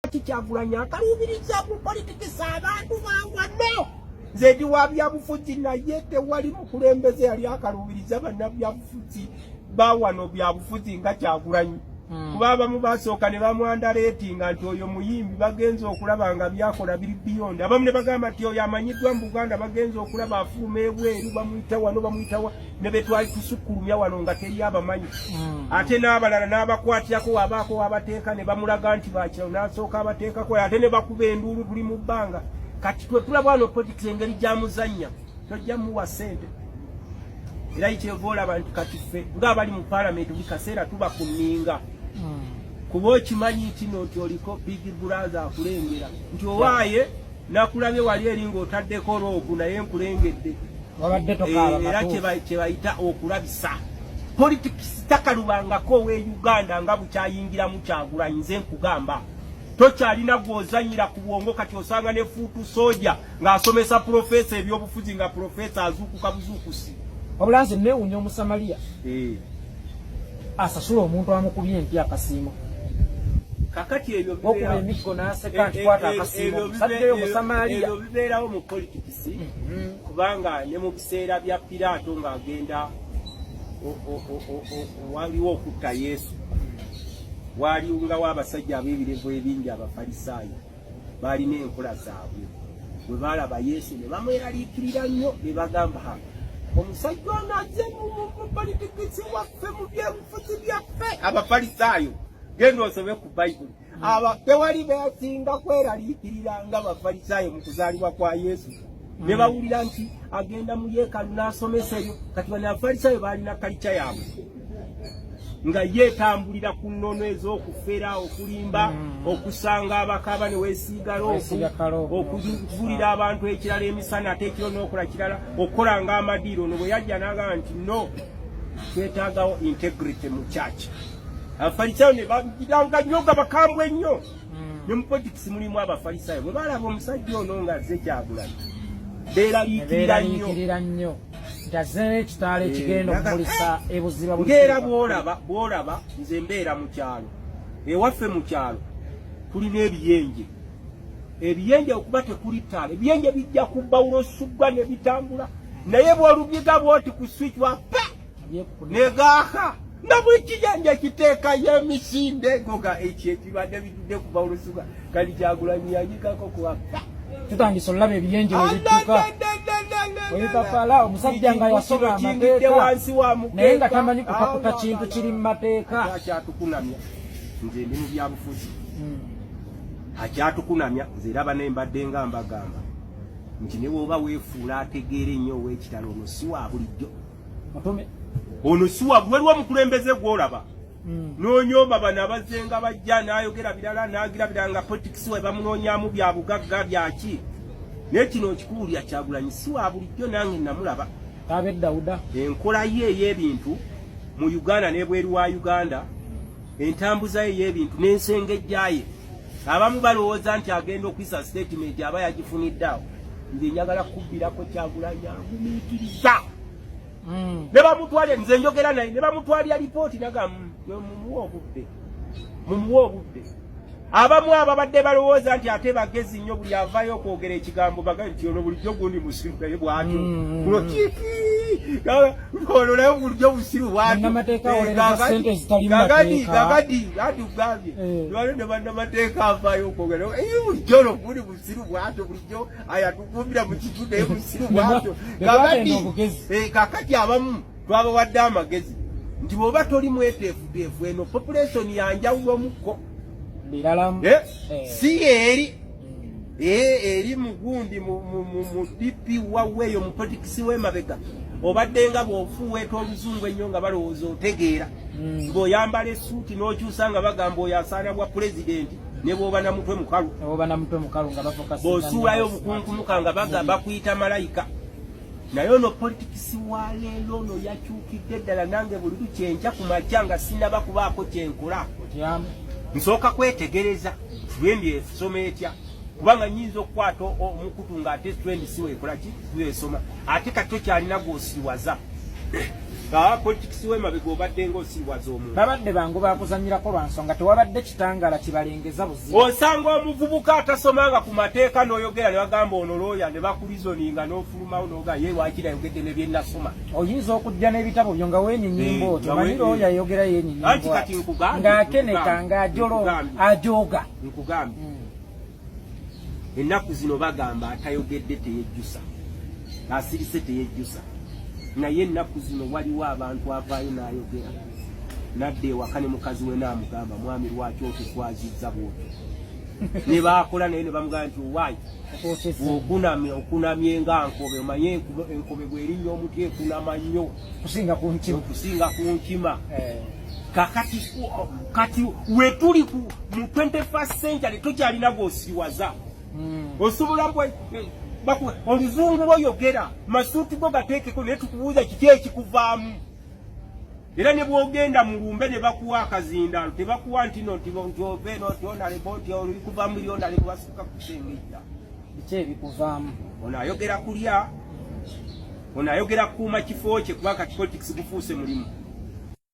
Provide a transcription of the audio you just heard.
Kyagulanyi akaluubiriza mu politics abantu bawano. Nze ndi wa byabufuzi, naye tewali mukulembeze yali akaluubiriza bannabyabufuzi bawano byabufuzi nga Kyagulanyi. Kuba abamu basooka ne bamwandaleetinga nti oyo muyimbi, bagenza okulaba nga byakola biri beyond. Abamu ne bagamba nti oyo amanyiddwa mu Buganda, bagenza okulaba afuluma ebweru, bamuyita wano, bamuyitawa, ne betwali tusukkulumya wano nga teri abamanyi. Ate n'abalala n'abakwatirako, wabaako wabateeka ne bamulaga nti bakiralo, n'asooka abateekako, ate ne bakuba enduulu, tuli mu bbanga. Kati twe tulaba wano politics engeri gyamuzannya, tojja muwa ssente. Era kyeva olaba nti kati ffe ng'abali mu paalamenti buli kaseera tuba ku nninga, kuba okimanyi nti no nti oliko big brother akulengera nti owaaye nakulabye wali eri ng'otaddeko robe, naye nkulengedde. Wabadde tokaaba. Era matuufu. Kye bayita okulabisa politics takalubangako owe Uganda nga bukyayingiramu Kyagulanyi. Nze nkugamba, tokyalina gw'ozanyira ku bwongo. Kati osanga ne foot soldier ng'asomesa professor ebyobufuzi, nga professor azuukuka buzuukusi. Wabula nze neewuunya Omusamaliya asasula omuntu amukubye empi akasiimo. Kakati ebyo okuba emiggo n'aseka nti kwata akasiimo, omusajja oyo Musamaliya. Ebyo bibeerawo mu politics, kubanga ne mu biseera bya Piraato ng'agenda waliwo okutta Yesu, waaliungawo abasajja ab'ebirevu ebingi, Abafalisaayo. Baalina enkola zaabwe. Bwe baalaba Yesu ne bamweraliikirira nnyo, ne bagamba, "Ha, omusajja ono azze mu politics waffe, mu byebufuzi byaffe." Abafalisaayo, genda osome ku Bayibuli, aba tewali besinga kweraliikirira nga Bafalisaayo mu kuzaalibwa kwa Yesu. Ne bawulira nti agenda mu yeekalu n'asomesa ebyo. Kati bano Abafalisaayo baalina culture yaabwe nga yeetambulira ku nnono ez'okufera, okulimba, okusanga abakaba ne weesiiga Weesiiga kaloopu. Okugulira abantu ekirala emisana, ate ekiro n'okola kirala, okukola ng'amadiiro. Ono bwe yajja n'agamba nti no, twetaagawo integrity mu church, Abafalisaayo ne bagiranga nnyo nga bakambwe nnyo. Ne mu politics mulimu Abafalisaayo. Bwe balaba omusajja ono ng'azze, Kyagulanyi, beeraliikirira nnyo. Beeraliikirira nnyo nti azze n'ekitaala ekigenda okumulisa ebuziba buli Ng'era kiseera. Bw'olaba nze mbeera mu kyalo, ewaffe mu kyalo tulina ebiyenje. Ebiyenje okuba tekuli ttaala, ebiyenje bijja kubbawula osugga ne bitambula, naye bw'olubiga bw'oti ku switch wa pa negaaka nga buli kiyenje kiteekayo emisinde goga ekyo ekibadde bitudde kubawula osuga. Kali Kyagulanyi yanyigako kuba pa. Tutandise olulaba ebiyenje we bidduka webipapala, omusajja nga yasoma Kiyingidde amateeka wansi wa mukeeka. Naye nga tamanyi kutaputa kintu kiri mu mateeka. Akyatukunamya, nze ndi mu byabufuzi, akyatukunamya. Nze era bane mbadde nga mbagamba nti ne bw'oba weefuula ategeera ennyo, ow'ekitalo, ono si wa bulijjo. Mutume. Ono si wa, waliwo omukulembeze gw'olaba n'onyooma bano abazzenga bajja n'ayogera birala n'agira birala, nga politics we bamunoonyamu bya bugagga byaki. Naye kino nkikuwulira, Kyagulanyi si wa bulijjo, nange namulaba. Tabe Dawuda. Enkola ye ey'ebintu mu Uganda n'ebweru wa Uganda, entambuza ye ey'ebintu n'ensengejja ye, abamu balowooza nti agenda okuyisa statement aba yagifunidde awo. Nze njagala kubbirako Kyagulanyi agumiikiriza. Ne bamutwalira, nze njogera naye, ne bamutwalira lipooti naga, mumuwe obudde, mumuwe obudde." Abamu ababadde balowooza nti ate bagezi nnyo, buli avaayo okwogera ekigambo bagambe nti ono bulijjo gundi musiru, naye bwatyo kiki ono naye bulijjo busiru bwatyo. Bannamateeka awolereza ssente ezitali mu Kakati mateeka. Kakati ati ugambye lwali ne bannamateeka avaayo okwogera, "Eh, bulijjo ono gundi musiru bwatyo, bulijjo ayatukumbira mu kitu, naye musiru bwatyo." Ne Kakati twagenda obugezi. Kakati abamu twabawadde amagezi nti bw'oba toli mweteefuteefu, eno population yanjawulomukko. Biralamu. Si eri eri mugundi mu DP waweeyo mu politics w'emabega, obadde nga bw'ofuuweeta oluzungu ennyo nga balowooza otegeera, ng'oyambala essuuti n'okyusa nga bagamba oyo asaana bwa pulezidenti, ne bw'oba na mutwe mukalu. Oba na mutwe mukalu nga bavuka. Bw'osuulayo obukunkumuka nga baga bakuyita malayika. Naye ono politics wa leero ono yakyukidde ddala. Nange buli lukyenkya ku makya nga sinaba kubaako kyenkola, Otyamu. nsooka kwetegereza trend esoma etya, kubanga nyinza okukwata omukutu ng'ate trend si weekola ki, siweesoma. Ate kati tokyalina gw'osiwaza. Nga politics w'emabega obadde ng'osiriwaza omuntu. Babadde bangu bakuzanyirako lwa nsonga tewabadde kitangaala kibalengeza buzibu. Osanga omuvubuka atasomanga ku mateeka n'oyogera ne bagamba ono looya ne bakulizoninga n'ofulumawo n'oga ye lwaki nayogedde ne bye nasoma. Oyinza okujja n'ebitabo byo nga weenyinyimba otyo nga manyi looya ayogera yeenyinyimba Anti kati nkugambye, ng'akeneka nkugambye, ng'ajolo nkugambye. ajooga. Nkugambye. Ennaku zino bagamba atayogedde teyejjusa, asirise teyejjusa, naye ennaku zino waliwo abantu avaayo n'ayogera n'adda ewaka ne mukazi we n'amugamba, mwami lwaki otuswazizza bw'otyo? Ne baakola naye ne bamugamba nti owaayi okunamye okunamye nga nkobe, omanye enkobe bw'erinnya omuti ekunama nnyo kusinga ku nkima, okusinga ku nkima. Kakati kati wetuli ku mu 21st century tokyalina gw'osiriwaza. Osobola oluzungu lwoyogera, masuuti go gateekeko, naye tukubuuza kiki ekikuvaamu. Era ne bw'ogenda mu lumbe ne bakuwa akazindaalo, tebakuwa nti no nti nti ove eno nti onalebo nti olikuva mu lyonalebo, basooka kusengejja biki ebikuvaamu. Ono ayogera kulya, ono ayogera kukuuma kifo kye, kuba kati politics gufuuse mulimu.